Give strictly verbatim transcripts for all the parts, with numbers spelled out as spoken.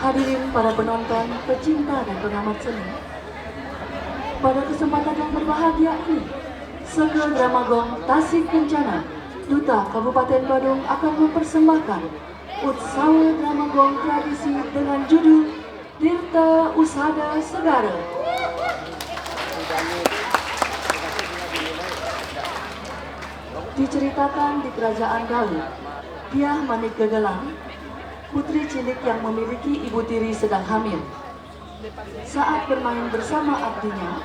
Hadirin para penonton, pecinta dan pengamat seni, pada kesempatan yang berbahagia ini, Sengge Drama Gong Tasik Kencana, Duta Kabupaten Badung, akan mempersembahkan Utsawa Drama Gong tradisi dengan judul Tirta Usada Segara. Diceritakan di kerajaan Daud, Diah Manik Gegelang, putri cilik yang memiliki ibu tiri sedang hamil. Saat bermain bersama abdinya,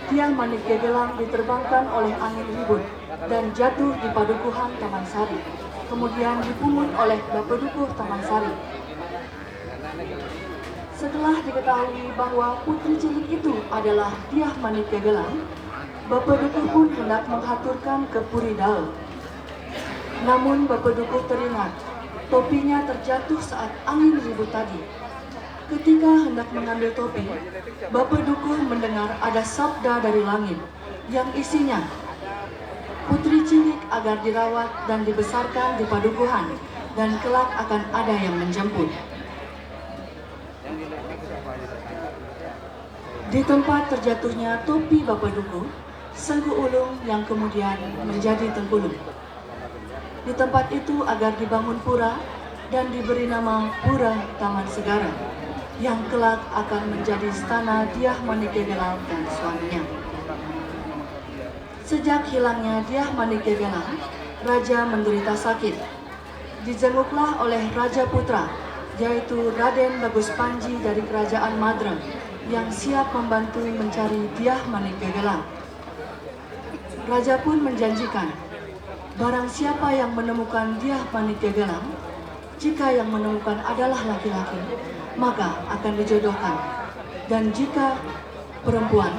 Diah Manik Gegelang diterbangkan oleh angin ribut dan jatuh di padukuhan Taman Sari, kemudian dipungut oleh Bapa Dukuh Taman Sari. Setelah diketahui bahwa putri cilik itu adalah Diah Manik Gegelang, Bapa Dukuh pun hendak menghaturkan ke Puri Daud. Namun Bapa Dukuh teringat, topinya terjatuh saat angin ribut tadi. Ketika hendak mengambil topi, Bapa Dukuh mendengar ada sabda dari langit yang isinya, "Putri cilik agar dirawat dan dibesarkan di padukuhan, dan kelak akan ada yang menjemput." Di tempat terjatuhnya topi Bapa Dukuh, Sengku Ulung yang kemudian menjadi Tengkulung. Di tempat itu agar dibangun pura dan diberi nama Pura Taman Segara, yang kelak akan menjadi istana Diah Manik Gegelang dan suaminya. Sejak hilangnya Diah Manik Gegelang, raja menderita sakit. Dijenguklah oleh raja putra, yaitu Raden Bagus Panji dari kerajaan Madra, yang siap membantu mencari Diah Manik Gegelang. Raja pun menjanjikan, barang siapa yang menemukan Diah Manik Gegelang, jika yang menemukan adalah laki-laki, maka akan dijodohkan. Dan jika perempuan,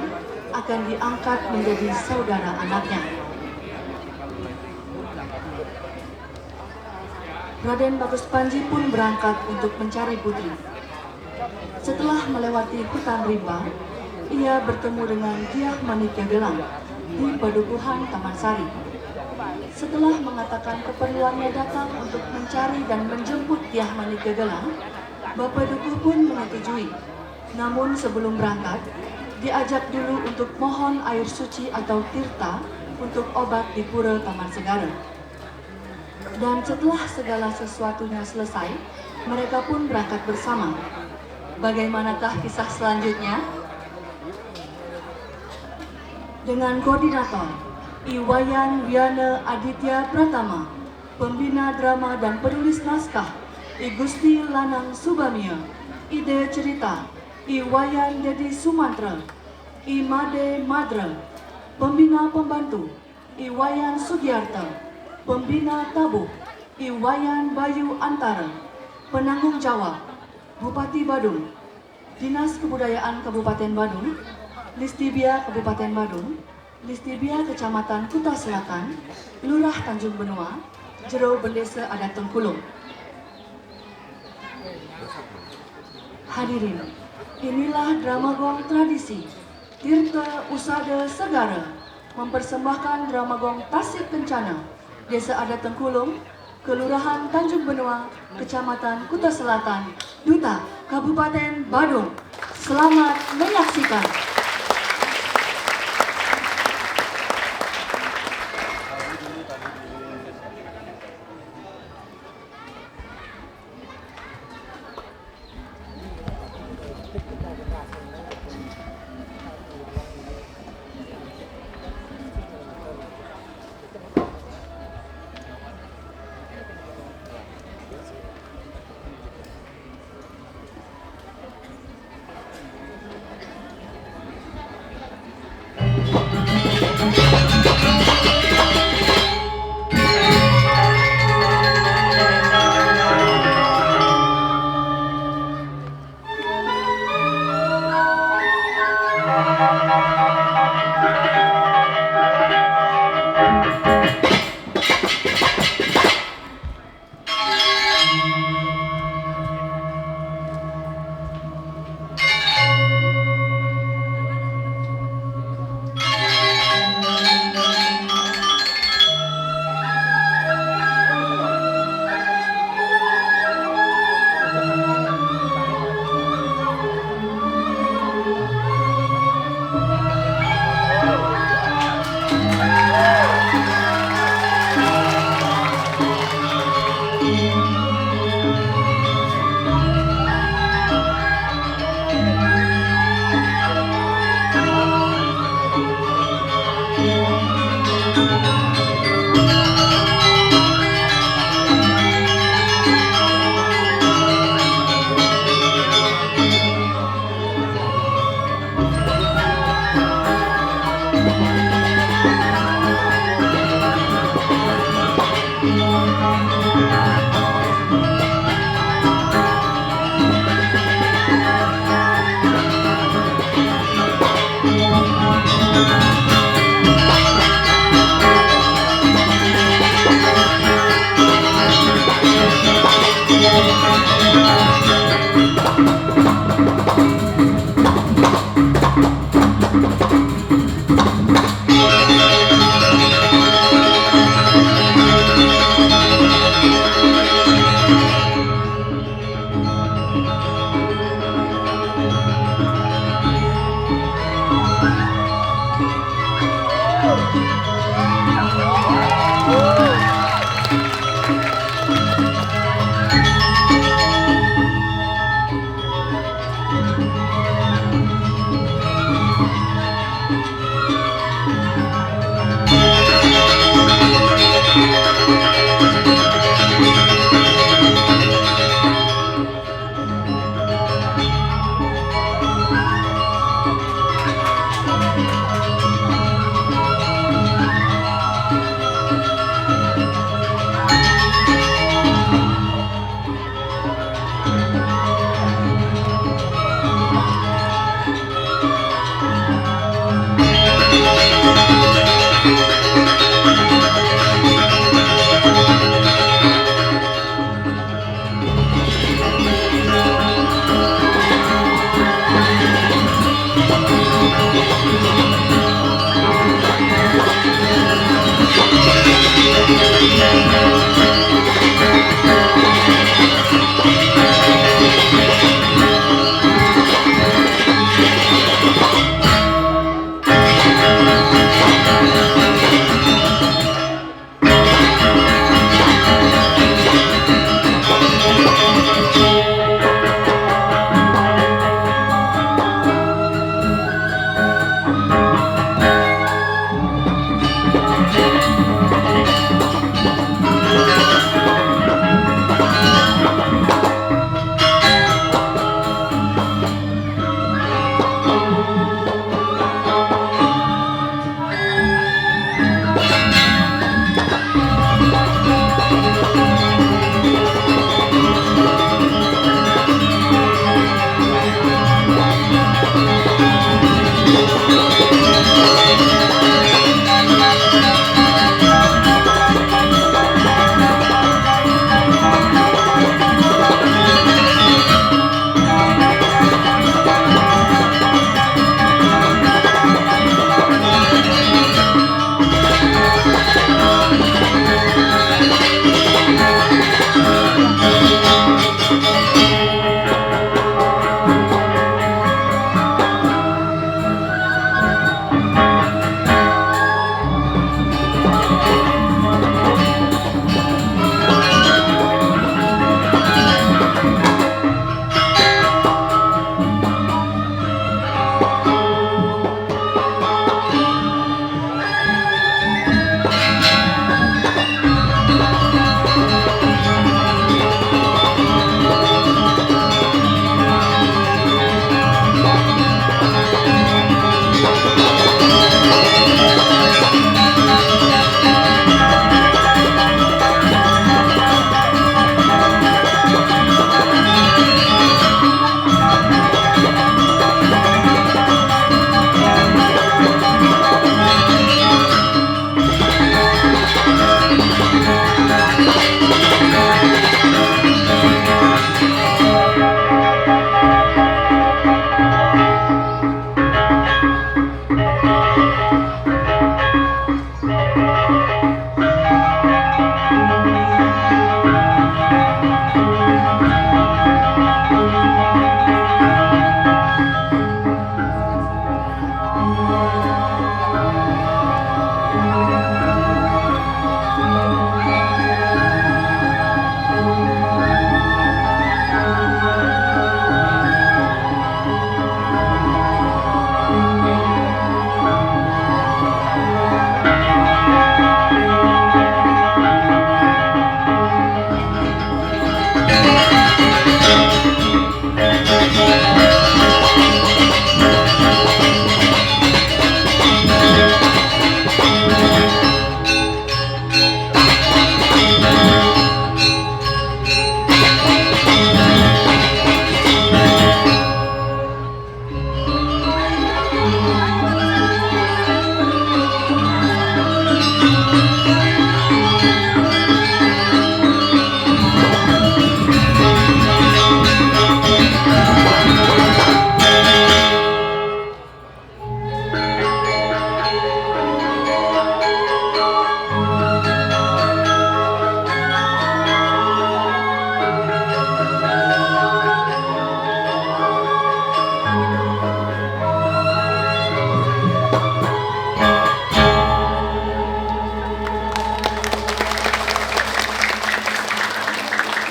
akan diangkat menjadi saudara anaknya. Raden Bagus Panji pun berangkat untuk mencari putri. Setelah melewati hutan rimba, ia bertemu dengan Diah Manik Gegelang di padukuhan Taman Sari. Setelah mengatakan keperluannya datang untuk mencari dan menjemput Diah Manik Gegelang, Bapa Dukuh pun menyetujui. Namun sebelum berangkat, diajak dulu untuk mohon air suci atau tirta untuk obat di Pura Taman Segara. Dan setelah segala sesuatunya selesai, mereka pun berangkat bersama. Bagaimanakah kisah selanjutnya? Dengan koordinator I Wayan Wiana Aditya Pratama, pembina drama dan penulis naskah I Gusti Lanang Subamia, ide cerita I Wayan Dedi Sumantra, I Made Madra, pembina pembantu I Wayan Sugiarta, pembina tabuh I Wayan Bayu Antara, penanggung jawab Bupati Badung, Dinas Kebudayaan Kabupaten Badung, Listibia Kabupaten Badung, Listibia Kecamatan Kuta Selatan, Lurah Tanjung Benoa, jero Bendesa Adat Tengkulung. Hadirin, inilah drama gong tradisi Tirta Usada Segara mempersembahkan drama gong Tasik Kencana, Desa Adat Tengkulung, Kelurahan Tanjung Benoa, Kecamatan Kuta Selatan, Duta Kabupaten Badung. Selamat menyaksikan.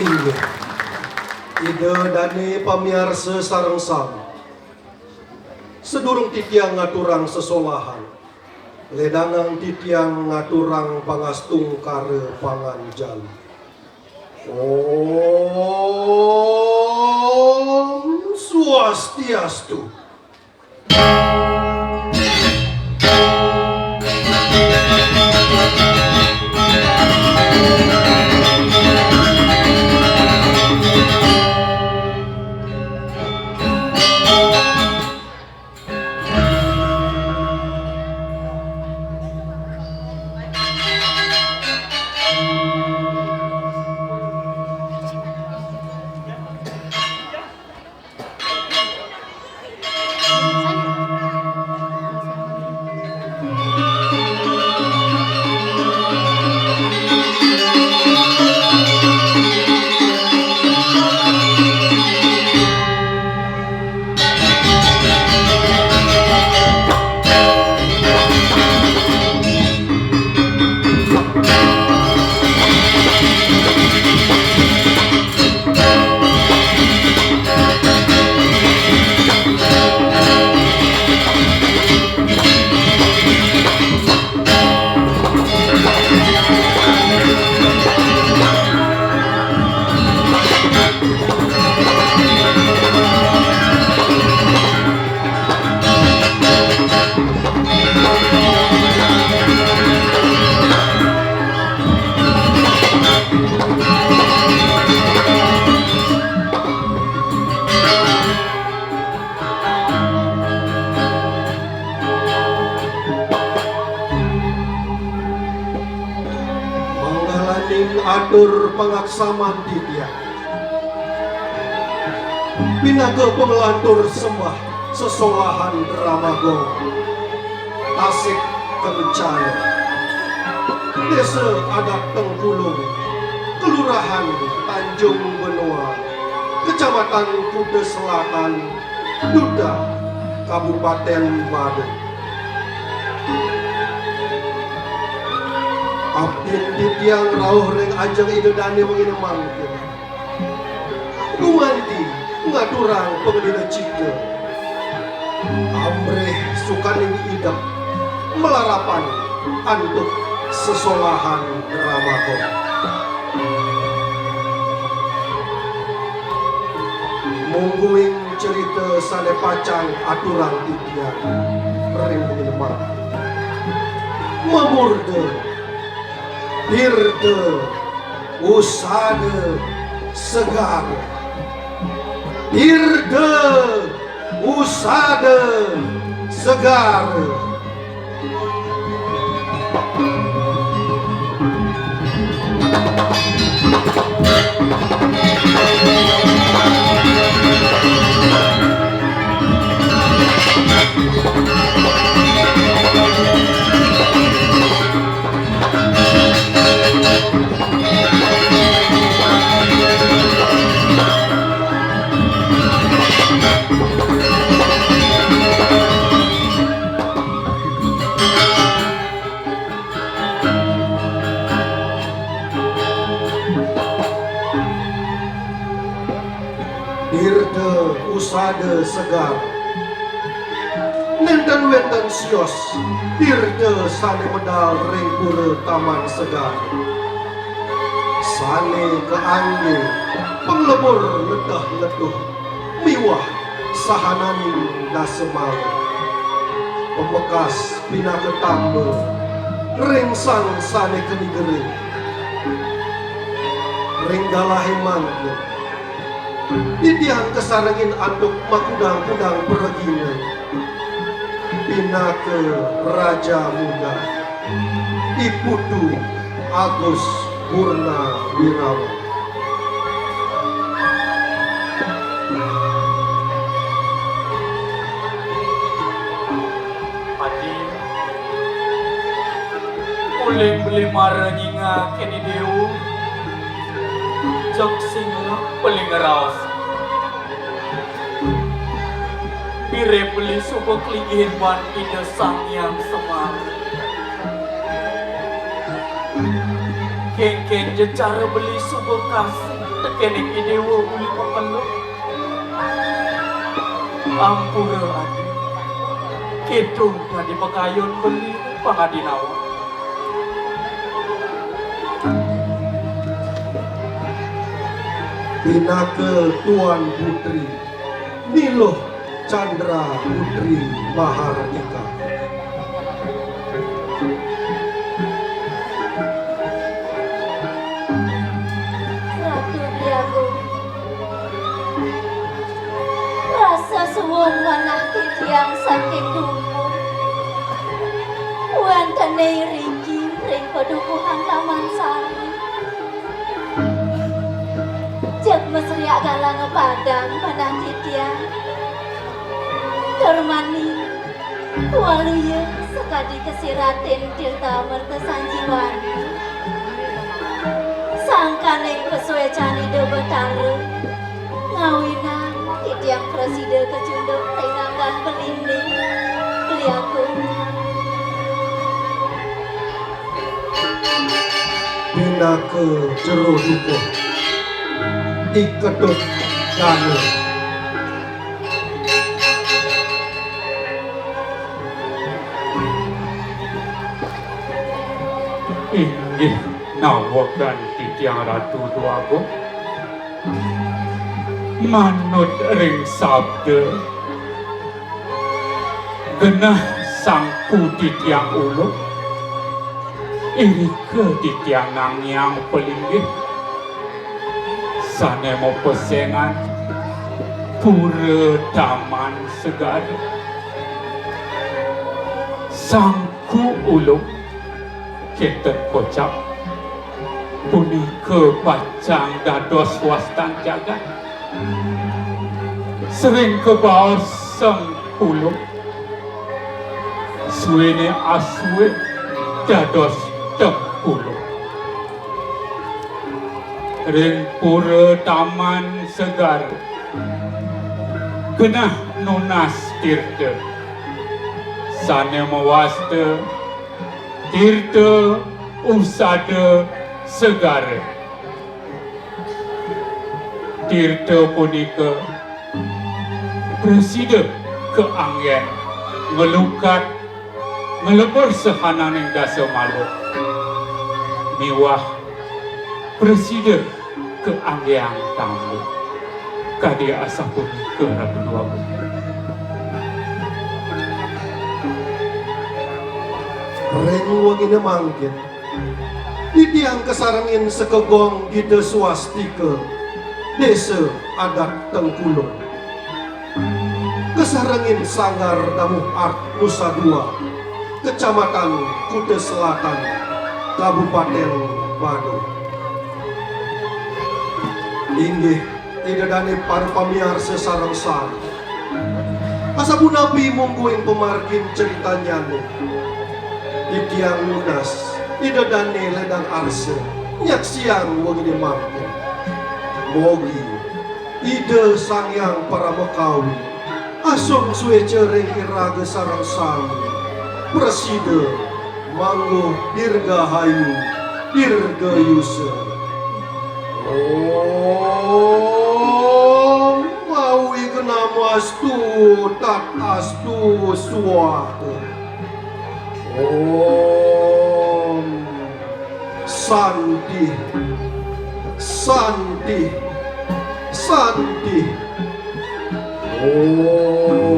Inggih. Ida dane pamiarsa sareng sami. Sadurung titiang ngaturang sesolahan, ledangang titiang ngaturang pangastungkara panganjali. Om Swastiastu. Manggalaning atur pangaksaman titiang. Pinaka panglantur sembah sesolahan Drama Gong. Tasik Kencana. Desa Adat Tengkulung, Kelurahan Tanjung Benoa, Kecamatan Kuta Selatan, Duda, Kabupaten Badung. Abdin titiang rauh ring ajeng Ida Dane wengi mangkin. Gumanti ngaturang pangdina cika. Amrih sukaning idep malarapan antuk sesolahan Drama Gong. Mungguing cerita sane pacang aturang titiang ring lemah. Mamurda, tirta, usada, segar. Tirta, usada, segar. Tirta usada segar. Nenten wenten sios tirta sane medal ring pura Taman Segar. Sane kaangge panglebur leteh letuh miwah sahananing dasa mala. Pamekas pinaka tamba ring sang sane kanigering. Ring galahe mangkin, titiang kasarengin antuk makudang-kudang pragina. Pinaka Raja Muda, I Putu Agus Purnawirawan. Adi, uling beli mara nyingake ni Dewa, jeg sing beli ngraos. Pire beli suba klinggih ban Ida Sang Hyang Semar. Kengken ja cara beli suba kasih Kéning i déwa uli pepeluk. Ampura adi. Kéto dadi pakayon beli pangadinawa. Pinaka Tuan Putri Niluh Chandra Putri Maharnika. Ratu Dwi Agung, rasa suwung manah titiang saking dumun. Wénten iriki ring padukuhan Taman Sari. Jeg masriak galang padang manah titiang. Tur mani, waluya sakadi kasiratin Tirta Merta Sanjiwani. Sangkaning pasuécan Ida Batara, ngawinang titiang prasida kacunduk ring anggan beliné, beli agung. Pinaka jero dukuh, I Ketut Dana. Inggih nawegang titiang Ratu Dwagung. Manut ring sabda genah sangku titiang ulung, irika titiang nangiang palinggih sané mapesengan Pura Taman Segara. Sangku ulung, kénten kocap, punika pacang dados wastan jagat. Sering kabaos sengkulu, suéné asué dados tengkulu. Ring Pura Taman Segara, genah nunas tirta sané mawasta Tirta Usada Segara. Tirta punika prasida kaanggén nglukat nglebur sahananing dasa maluk miwah prasida kaanggéang tamba. Kadi asapunika Ratu Dwagung. Ring wenginé mangkin, titiang kasarengin sakegong Gita Swastika, Désa Adat Tengkulung. Kasarengin Sanggar Damuh Art Nusa Dua, Kecamatan Kuta Selatan, Kabupaten Badung. Inggih, Ida dané para pamiarsa sareng sami. Asapunapi mungguing pamargin critanyané, titiang nunas Ida dané lédang arsa nyaksiang wenginé mangkin. Mogi Ida Sang Hyang Paramakawi asung suéca ring iraga sareng sami, prasida mangguh dirgahayu, dirgayusa. Om Awignamastu Tadastu Swaha. Om Santi, Santi, Santi. Om.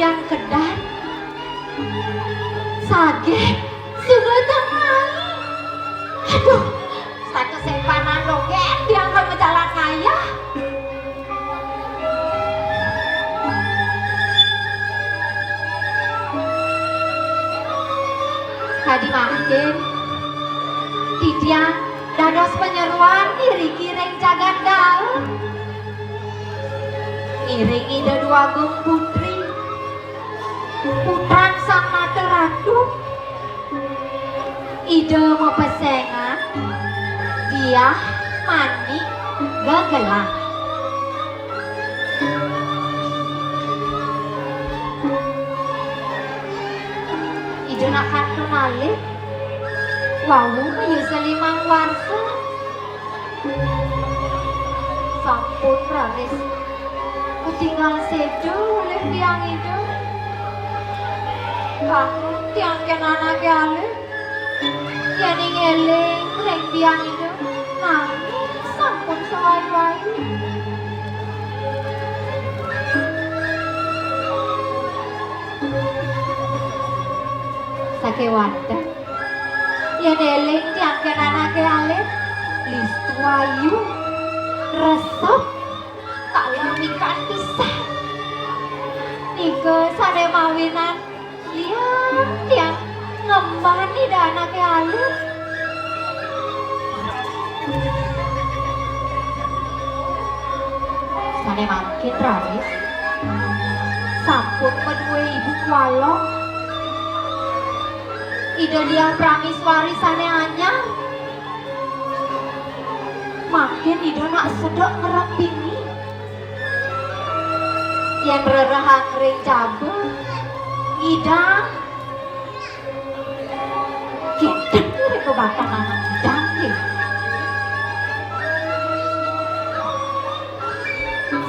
Yang kedan saged suga tengai. Aduh, satu sempanan dogén tiang ka majalan ngayah. Kadi mangkin, titiang dados panyeroan iriki ring jagat Daud. Ngiring Ida Dwagung Putri, putran Sang Nata Ratu. Ida mapesengan diah manik gegelang. Ida nak kantun alit, wau mayusa limang warsa. Sampun raris katingal séda olih tiang Ida. Kangen tiang kén anaké alit. Yéning éling ring tiang Ida, nangis sampun sawai-wai. Sakéwanten, yén éling tiang kén anaké alit, listu ayu, resep, taler pikan pisan. Nika sané mawinan liang tiang ngemban Ida anaké alit. Sané mangkin raris sampun madué ibu kuala. Ida Diah Praméswari sané anyar. Mangkin Ida nak sedek ngrembingi. Yén rerehang ring jaba, ngidang. Kénten ring bebatan anak ngidang, nggih.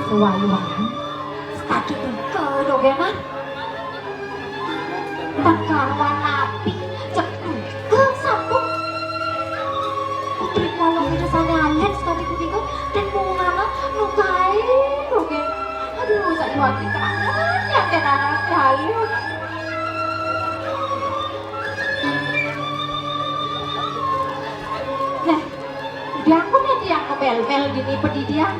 Sawai-wai, setata duka dogénan. Tan karuan napi, cek duka sampun. Putri kuala Ida sané alit sakadi punika, tan mungana nukain dogén. Aduh, sakiwatné kangen, ya, kén anaké alit. Nah, diangkon ya tiang ngemel-mel dini padidian.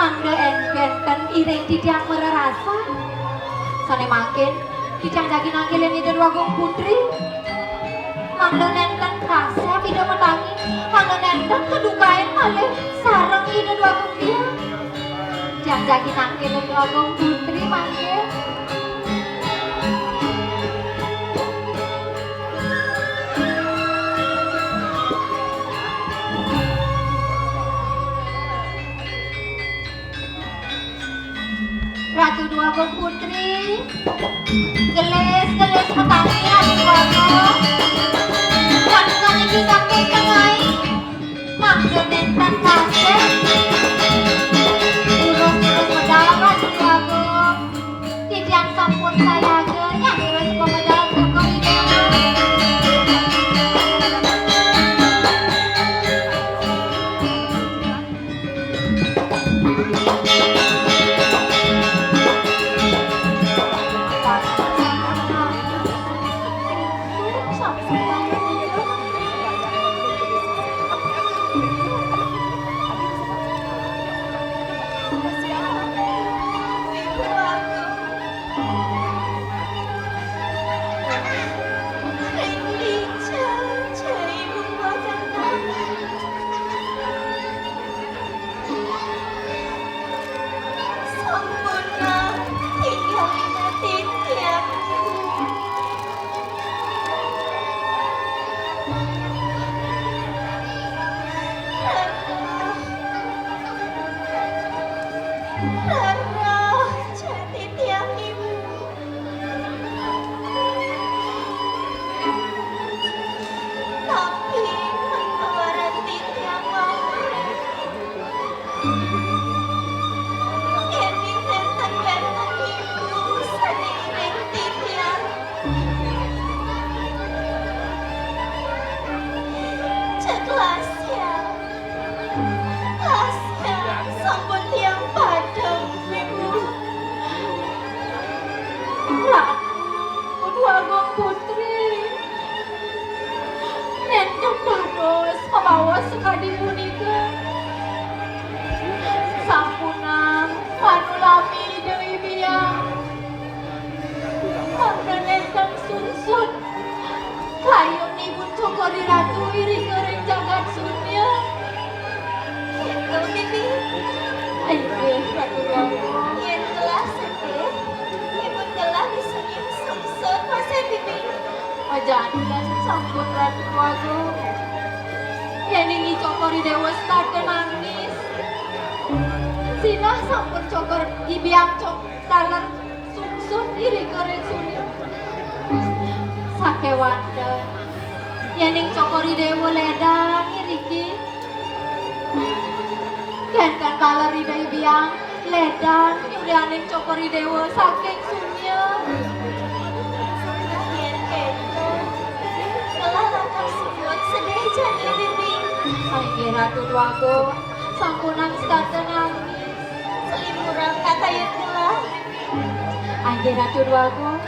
Mangda en-, énten iring titiang marerasa. Sané mangkin, titiang jagi nangkilin Ida Dwagung Putri. Mangda nénten kasép Ida matangi. Mangda nénten kadukain malih sareng Ida Dwagung Biang. Titiang jagi nangkilin Dwagung Putri mangkin. Ratu Dwagung Putri, gelis-gelis matangi Ratu Dwagung. Ratu niki saking Kengai, mangda nénten kasép. Durus-durus medal Ratu Dwagung. Titiang sampun sayaga, nyak durus pamedal Dwagung Putri. Sampunang tinggalina titiang. Rereh, rereh, jati tiang ibu. Tapi, mawar titiang mawar. Yéning nénten wénten ibu sané iring titiang. Sakadi punika, sampunang panulami Ida Hyang. Mangda nénten sungsut kayunipun Cokor I Ratu irika ring jagat sunya. Kéto, Bibi. Inggih, Ratu Déwa. Yén gelah sedih, ipun gelah bisa sungsut, masih, Bibi. Majanten sampun, Ratu Déwa. Yéning I Cokor I Déwa setata nangis, sinah sampun Cokor I Biang Cok-, taler sungsut irika ring sunya. Sakéwanten, yéning Cokor I Déwa lédang iriki, kénten taler Ida I Biang lédang nyurianing Cokor I Déwa saking sunya. Yén kéto, gelah lakar suud sedih jani, Bibi. Inggih, Ratu Déwa Agung, sampunang setata nangis. Selimuran kakayun gelah. Inggih, Ratu Déwa Agung,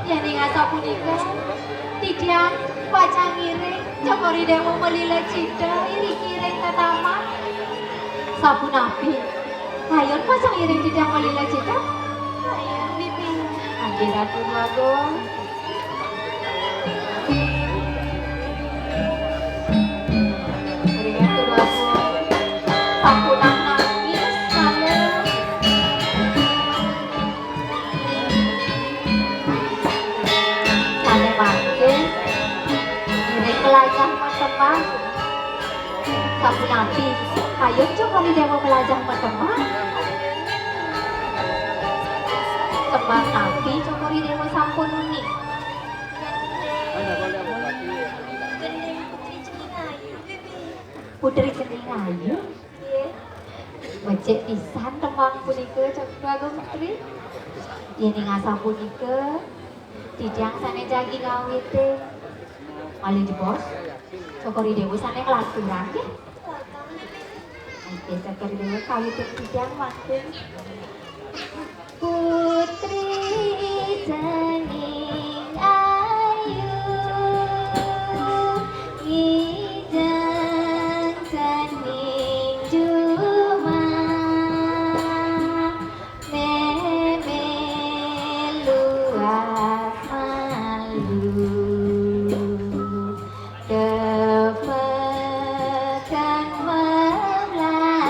yéning asapunika, titiang pacang ngiring Cokor I Déwa malila cita iriki ring tetaman. Sapunapi? Kayun pacang ngiring titiang malila cita? Kayun, Bibi. Inggih, Ratu Déwa Agung. Ring Ratu Déwa Agung. Sampunang nangis, malih. Sané mangkin, ngiring malajah matembang. Sapunapi, kayun Cokor I Déwa malajah matembang? Tembang napi Cokor I Déwa sampun uning? Gending Putri Cening Ayu, Bibi. Putri Cening Ayu? Nggih. Becik pisan tembang punika, Cokor Agung Putri. Yéning asapunika, titiang sané jagi ngawitin. Malih jebos, Cokor I Déwa sané nglanturang, nggih. Inggih, Cokor I Déwa kawitin titiang mangkin. Putri Cening Ayu, ngidang cening jumah, mémé luas malu. Tepakan malanja,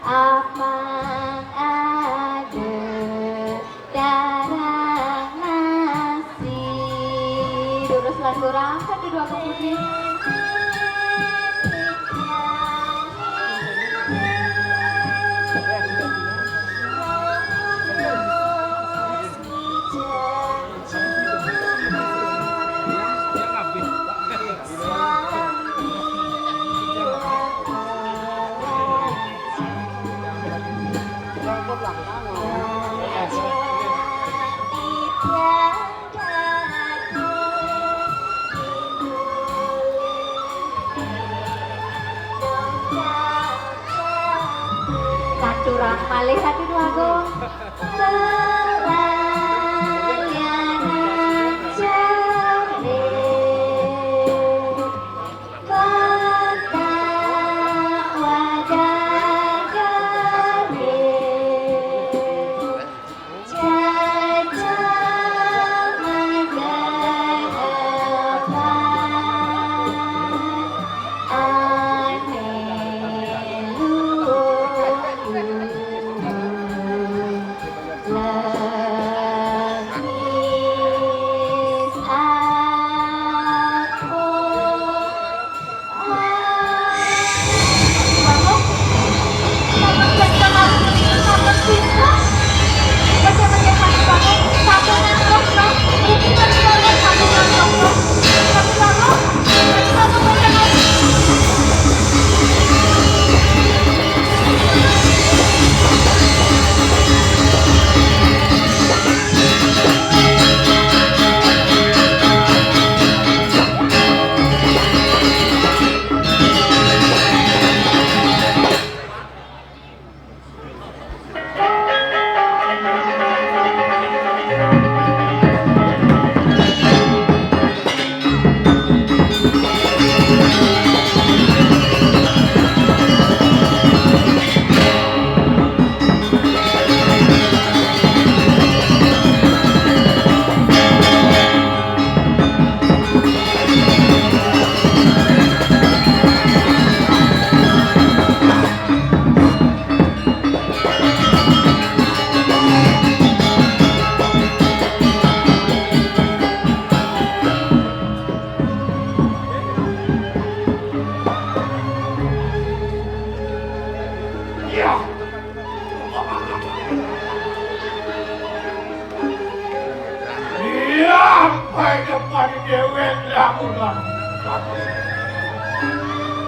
apang ada darang nasi. Durus lan durang, satu dua kemudian. Ngaturang malih, Ratu Déwa Agung. Pelayanan jare, kota wadah gare, jajal magerepan, ane luhur.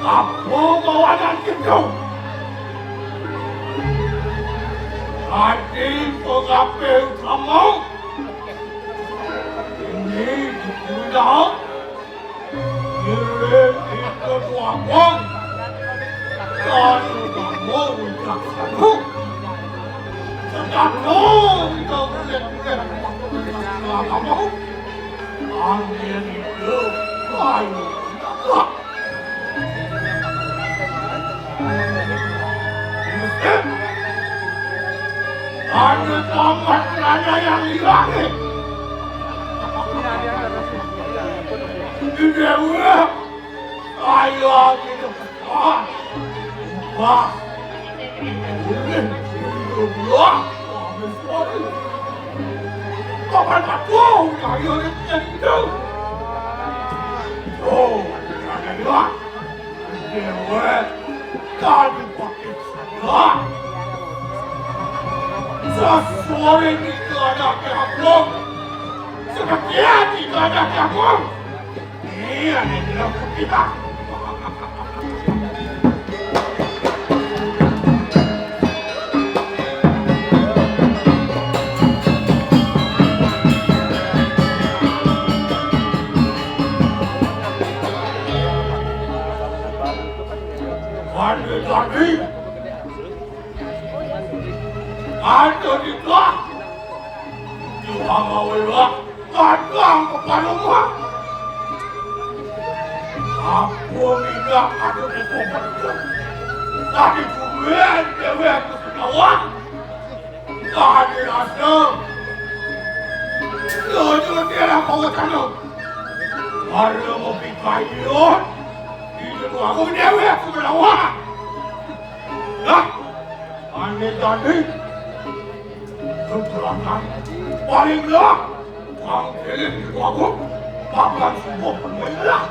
Apa mawanan kita? Adi pengape utama ini dikira ngiring kita tuangkong. Kalau kamu ucap satu, sedang kita ulet-ulet waktu selama mau. Angin itu, ayo, tegak. Ada tamat kerana yang hilang. Di dewa, ayo, kita. Ah, wah. Boleh, boleh, boleh. Papan aku, kayu ni, ni, ni. Oh, ada dua. Dewa, tadi pakai saya. Sesuai ni keadaan kampung. Seperti ni keadaan kampung. Iya, ni keadaan kita. Ada tadi. Ada di kelas. Di bawah. Kadang kepala mak. Aku minta aku dikubur. Tadi kuburan dewe aku sedawa. Tadi rasa. Tujuh dia lah bawa tanah. Ada mau pikir. Itu aku dewe aku sedawa. Nah, aneh tadi. Kekurangan. Palinglah. Kang Felix itu aku. Makan semua penuhlah.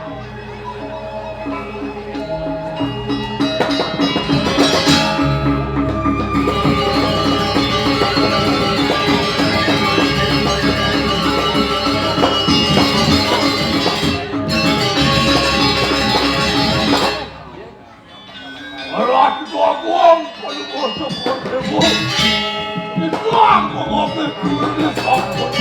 Ratu Agung, kayu kosong kosong. Islam mengambil diri sampai.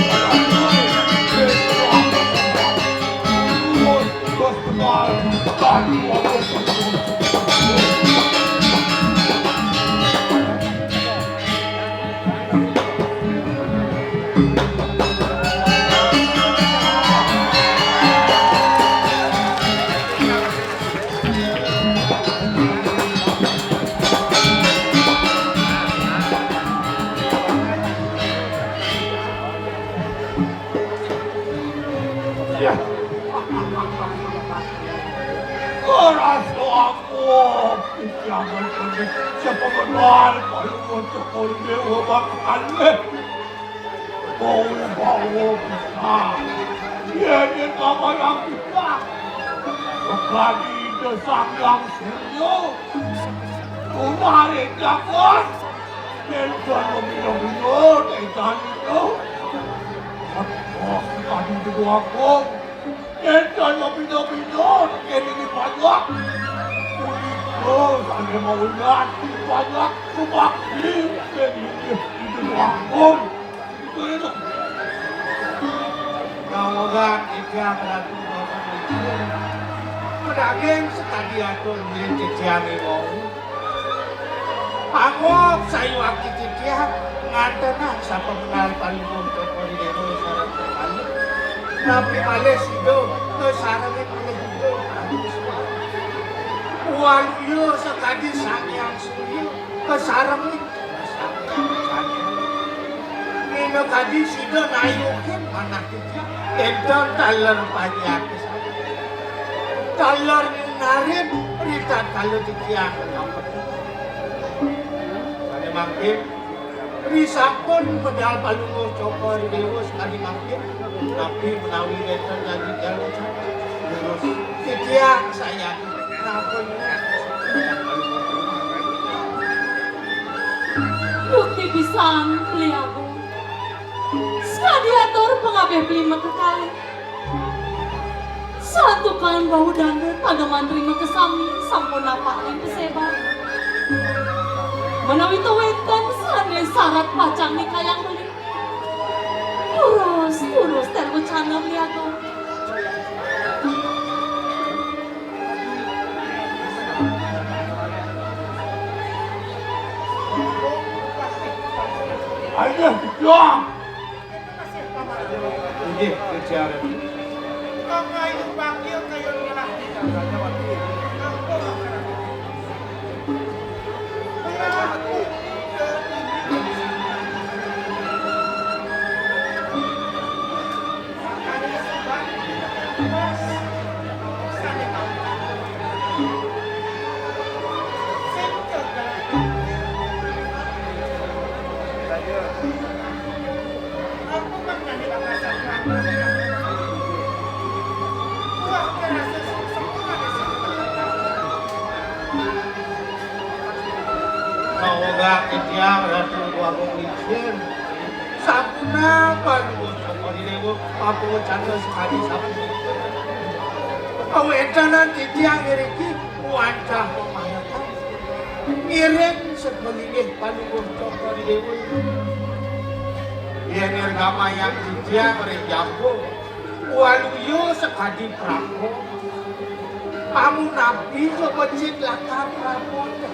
Ya. Rasa aku, jangan pergi. Siapa benar kalau untuk dewa bakal. Bau-bau besar. Ini nama yang kita. Bukan itu sang yang suryo. Kemarin dapat. Mentor mino-mino, tekan itu. Oh, tadi itu aku. Mentor mino-mino, ini banyak. Kulit, oh, saya mau lihat. Banyak. Kubakti. Ini, itu aku. Nawagan ika berarti bapak mikir. Pedaging sekadi atur milik ciciami wau. Pangok sayuwakti titiang ngantenang sapamenal Palungguh Cokor I Dewa sareng kekalih. Napi malih sida kasarengin olih Ida Prabu Suwal. Waluya sakadi Sang Hyang Surya kasarengin Minakadi sida nayukin manah titiang, énten taler panjak. Taler nyunarin ritatkala titiang kampet. Sané mangkin, risampun medal Palungguh Cokor I Déwa sakadi mangkin, napi menawi énten janji jalma, terus titiang sayan. Bukti pisan, Beli Agung. Sakadi atur pangabih Beli makakalih. Tukang bau dangdut pada mantri makasami sampun napak ring paseban. Menawi to wénten sané sarat pacang nikayang beli. Terus, terus, terus cana beli aku. Ayo, ya. Inggih, Gusti Ratu. Kawegak titiang Ratu Agung Lingsir. Sampun apa nuwun Cokor I Déwa, apa wacana sakadi sapunika? Kawéntenan titiang iriki wantah pamarekan. Ngiring sapalinggih panuwun Cokor I Déwa. Yén nirgamayang titiang ring jaba, waluya sakadi prapta. Amun napi ja becik lakar prapta.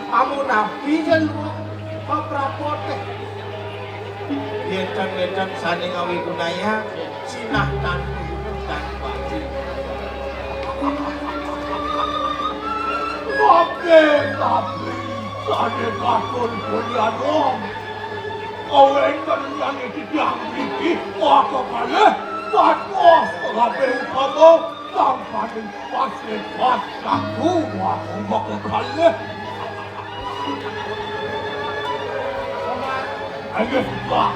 Amun napi ja luung prapta. Yén ten-ten sané ngawigunayang, sinah tan payuna tan pati. Tapi, tapi, sané katon kulianom. Kawéntenan titiang mriki, maka kalih, dados kabéh utama, sang paning paslepat saku, maka kalih. Ayo, Pak.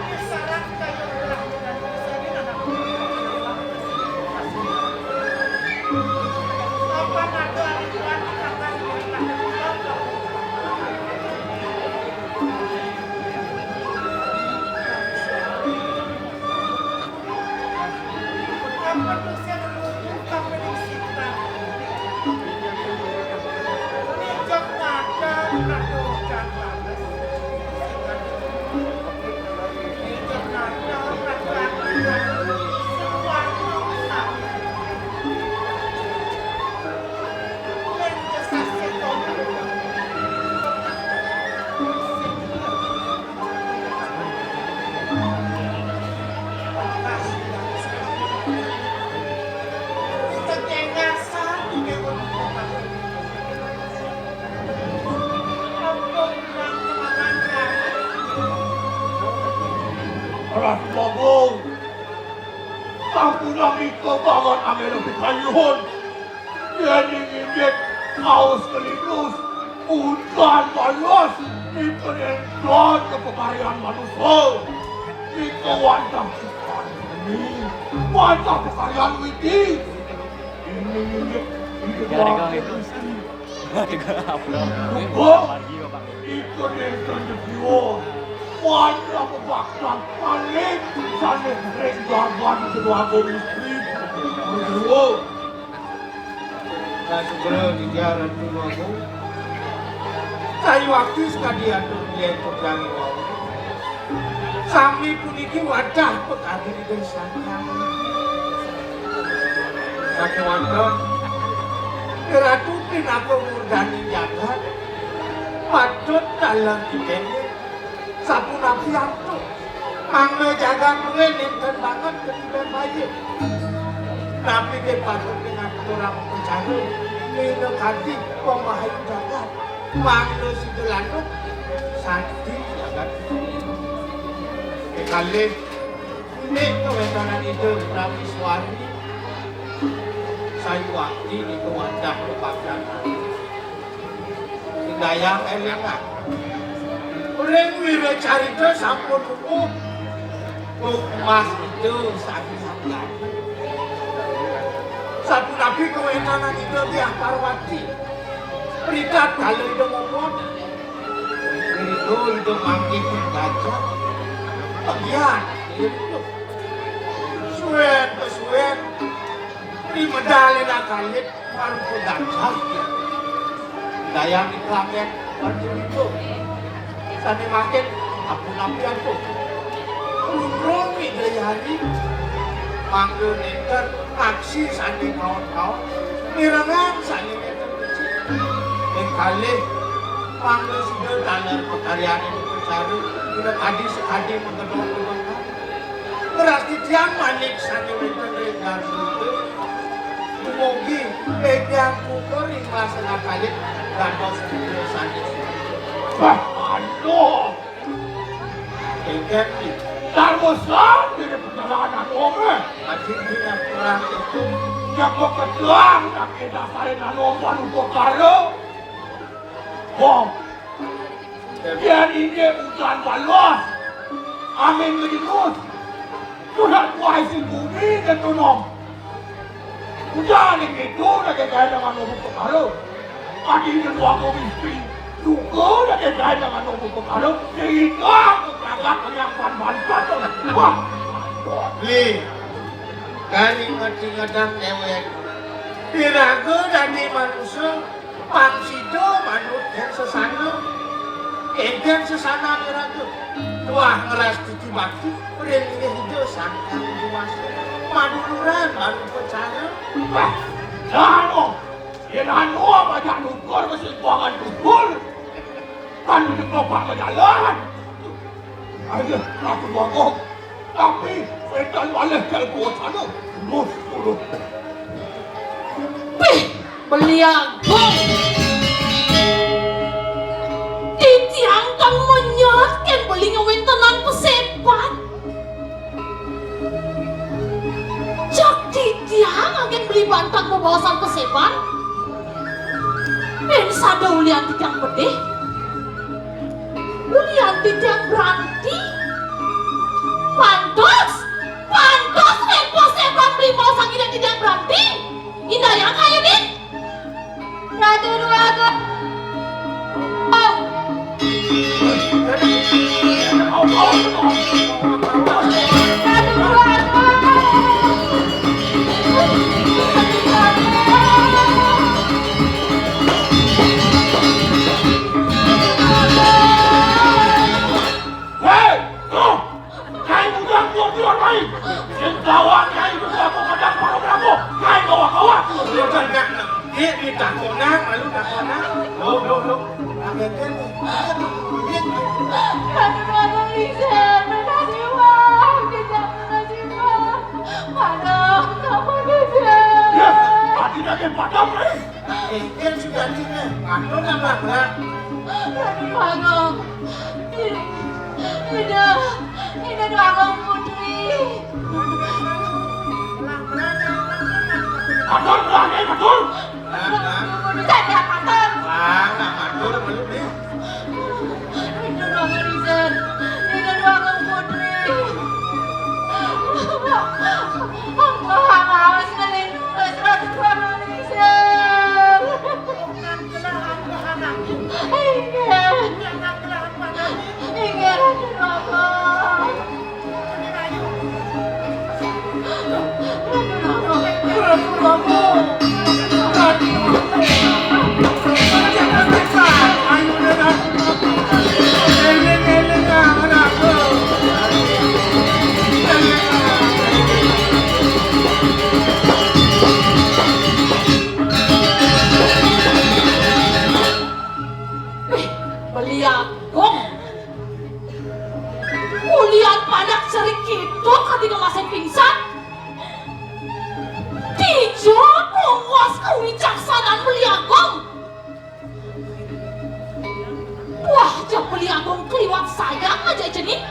Ratu Bagong, sampunang ika banget anggén pikayun. Yén inggih kaos kelinus, udan balas, nika nénten kakaryan manusa. Nika wantah ciptaan seni, wantah pakaryan widi. Ini inggih, inggih Jadi, Kang, itu. Wah, ika nénten dewa. Wantah pabaktan paling sané ring garban Ratu Agung Istri. Dewa. Nah, sugra titiang Ratu Agung. Sayuwakti sakadi atur biyen titiang wau. Sami puniki wantah pakardi Ida Sang Hyang. Sakéwanten, Ratu pinaka murdaning jagat, patut taler titiang. Sapunapi antuk? Mangda jagat duwé nénten banget ketiban bayi. Napi ké patut ngaturang upacara, minakadi pamahayu jagat? Mangda sida lanuk santi jagat. Kekalih, indik kawéntenan Ida Prabu Suwari, sayuwakti nika wantah pepagatan. Indayang élingang. Ring wiracarita sampun wungu. Tumbas Ida sami sabian. Sapunapi kawéntenan Ida Diah Parwati? Ritat kala Ida momot. Ida, Ida manggih gajah. Pegiat. Suwén, suwén. Medal ing kalih marupa gajah. Dayang ing langit berjulita. Sané mangkin ampun-ampun. Urung Ida Hyang mangda nénten aksi sané kaon-kaon, mirengang sané nénten becik. Ing kalih mangda sida taler pakaryaning upacara, minakadi sakadi magedhong-gedhongan. Ngrastitiang manik sané wénten ring garduta. Dumugi ingkang kukur ing wasana kalih dados putra sané. Wah, aduh. Ingkang di. Darma Sang dene penyalahan anome. Aji dina perang itu. Jaga kedang, kaki dasarin anome upakara. Wong. Yén indik ujan balos, angin ngedingus, surat kuah isi bumi dan tunong. Ujan ing itu daging kain dengan umur kepala. Adi ing dua kau mimpi, juga daging kain dengan umur kepala. Sehingga keperangkat penyampan bantuan oleh Tuhan. Li, kali ngerti ngedang dewek. Piraga dadi manusia, Pang sida manut kén sesana, kénkén sesanané raga. Tuah ngrastiti bakti, ring Ida Sang Hyang Widi Wasa. Maduluran manupacara. Wah, anu, yén anu apa jak nukur kesimpangan tutur. Kan udah bapak berjalan. Ayo, aku bongkok. Tapi, wetan malih kal kuwasana. Terus, terus. Pih, Beli Agung. Titiang kan menyat kén beli ngawéntenang paséban. Jak titiang angin beli bantang bebaosan paséban. Yén sada ulian titiang bedih. Ulian titiang branti. Pantos, pantos lempo sepan beli mau sang ida titiang branti. Indayang ayu dit. Ratu Dwagung. Ratu Dwagung. Hei, tuh! Nyai bujang tuh di luar main. Sing bawa nyai berdua kok kadang baru berapa? Nyai bawa kawan. Lu kan nggak ngerti, ditakona, malu takona. Lo, lo, lo. Akhirnya nih. Aduh, Bang Ijen, makasih, Bang. Ijen, makasih, Bang. Aduh, kamu Ijen. Ya, hati lagi padam, eh. Éngkén sujatiné, matur nambah berat. Ratu Agung. Ida, Ida Agung Putri. Matur berat, eh, matur. Nah, nah. Saya matur. Wah, nak matur belum nih. Ida Dwagung Ningsih, Ida Dwagung Putri. Awas ngelindungi Ratu Dwagung Ningsih. Inggih. Inggih, Ratu Dwagung. Beli Agung. Ulian panak cerik kidul kadi kemasin pingsan. Dija pungwas kawicaksanan Beli Agung. Wah, jak Beli Agung kliwat sayang aja jenih.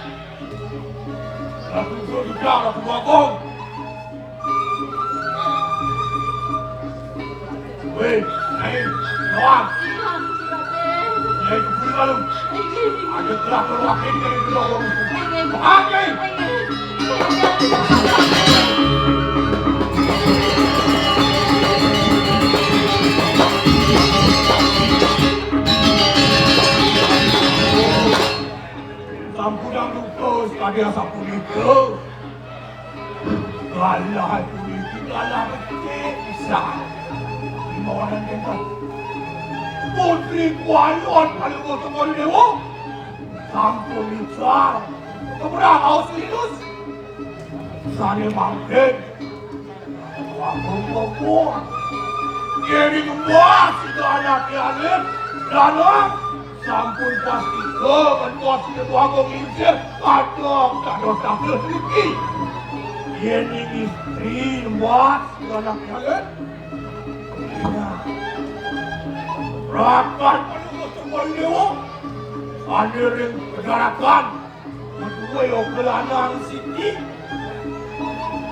Ratu Surya, Ratu Agung. Wéh, ayo, lawan. Ayo, keburu malam. Ada kelak keluar ini dari dulu. Oke. Sampunang lupa sekali sapunika. Kalah puniki Dalam becik pisan. Lima orang jenderal. Putri Kualon Palungguh Cokor Dewa. Sampun ical. Keberang aus linus. Sane mangkin. Waktu ngomong. Jadi ngemas itu anak alit. Dalam. Sampun pasti ke kan pasti ke tuagung lingsir. Kadang tak ada tak ada rezeki. Yen ning istri lemas ke anak alit. Rakan Palungguh Cokor Dewa. Ane ring pejarakan. Kedue yo kelanang siki.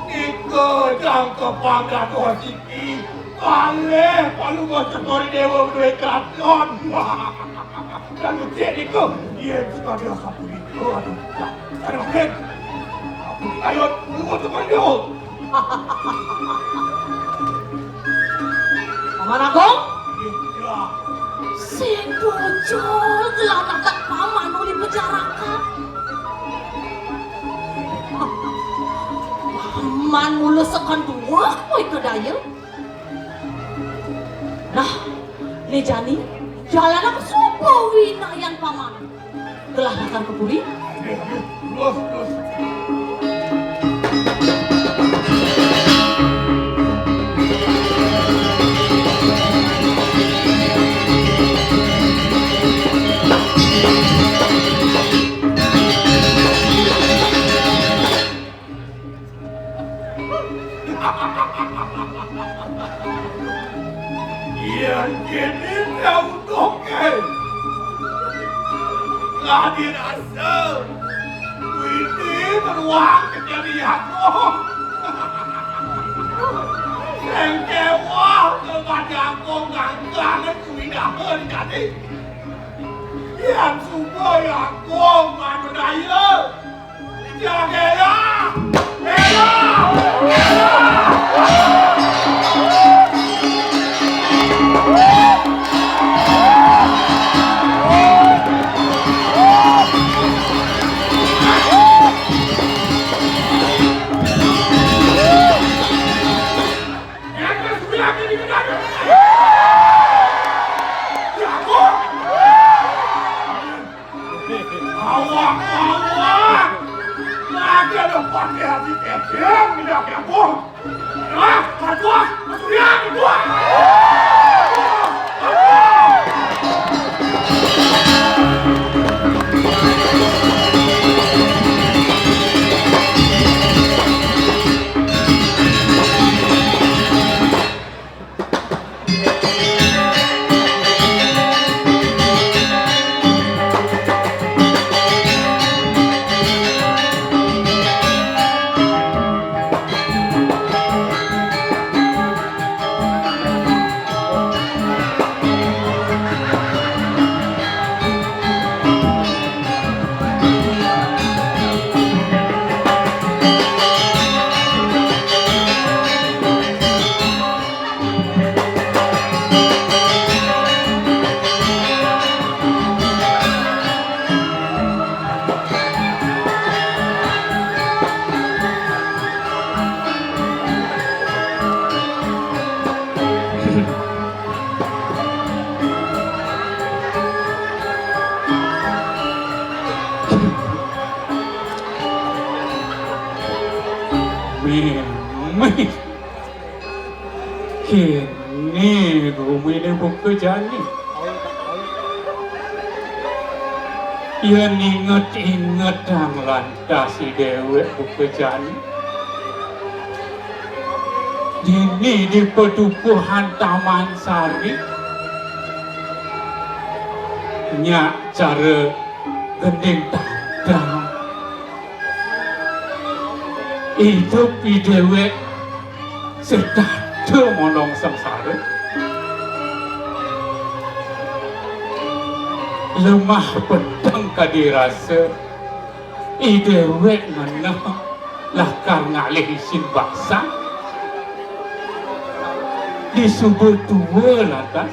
Ika jangka pangkat siki. Kalih Palungguh Cokor Dewa duwe kraton. Dan becik nika, yen sekadi sapunika, aduh, tak, tak mungkin. Aku dikayut, Palungguh Cokor Dewa. Paman Agung? Iya. Sing bocor gelah natak paman uli pejarakan. Paman mula sekon dua koi kedaya. Nah, ne jani, jalan aku suba winayan paman. Gelah lakar ka puri. Yen kene daudoke. Lah dirasa. Widi beruang kejadi aku. Sengkewa kepada aku ngangkang kuwi dah jadi. Yen suba ya aku manudaya. Awak, awak! Lagi ada pakai hati kecil, tidak kepo. Ah, aduh, aduh, ya, aduh. Mih, mih. Kene rumine buka jani. Yen inget-ingetang lantas si dewek buka jani. Dini di petukuhan Taman Sari. Nyak cara gending tandang. Idup i dewek sedada monong sengsara. Lemah peteng kadi rasa i dewek ngeneh lakar ngalih isin baksan. Disuba tua lantas.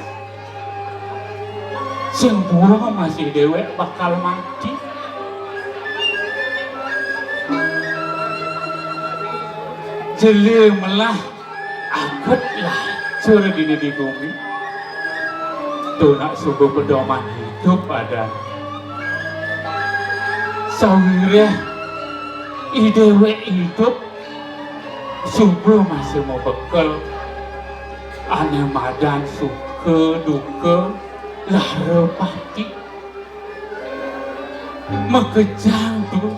Sing buang masih dewek bakal mati. Jele melah Ket lacur dini di gumi. Tuh nak suba pedoman idup adan. Sawiréh i déwék idup suba masih mabekel ané madan suka duka lara pati. Makejang to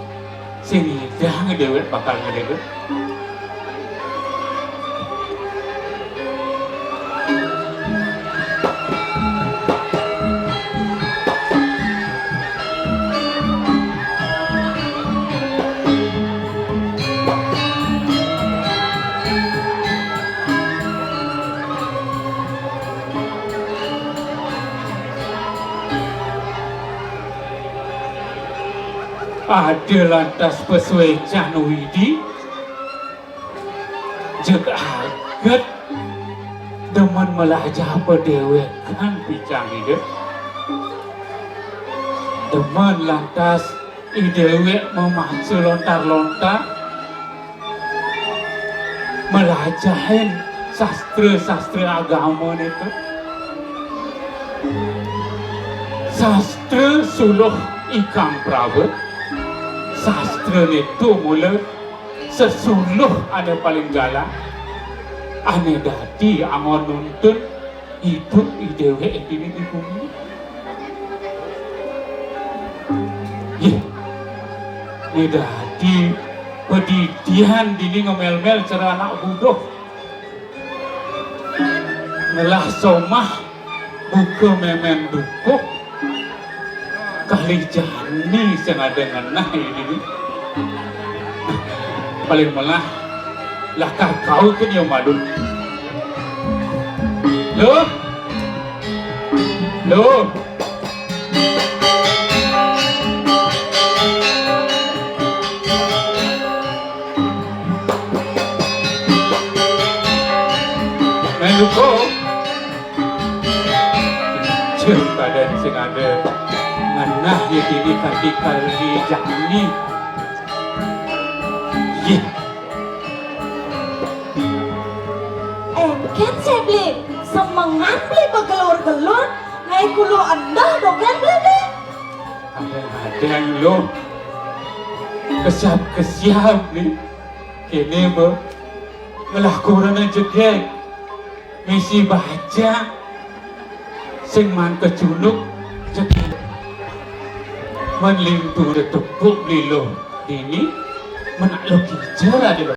sing nyidang déwék bakal ngelédék. Ada lantas pasuécan Widi, jeg aget demen melajah padéwékan picang Ida. Demen lantas i déwék mamaca lontar-lontar, melajahin sastra-sastra agamané to. Sastra suluh ikang praba, sastrané to mula sesuluh ané paling galang, ané dadi anggon nuntun idup i déwék dini di gumi. Yéh, né dadi padidian dini ngemélmél cara anak buduh. Ngelah somah buka mémén dukuh, kalih jani sing ada ngenah ini. Paling melah lakar kaukin ya malu. Loh. Loh. Mén dukuh. Céh, badan sing ada ngenah ya dini kanti kali jani. Yéh. Engkén sih, Bli, semengan Bli begelur-gelur, ngaé kulu endah dogén Bli, Bli. Ada-ada lo. Kesiap-kesiap nih. Kéné ba ngelah kurana jegég. Misi baja sing maan kacunduk jegég. Mén lintu da tepuk lilo dini, mén nak lo kija adi lo.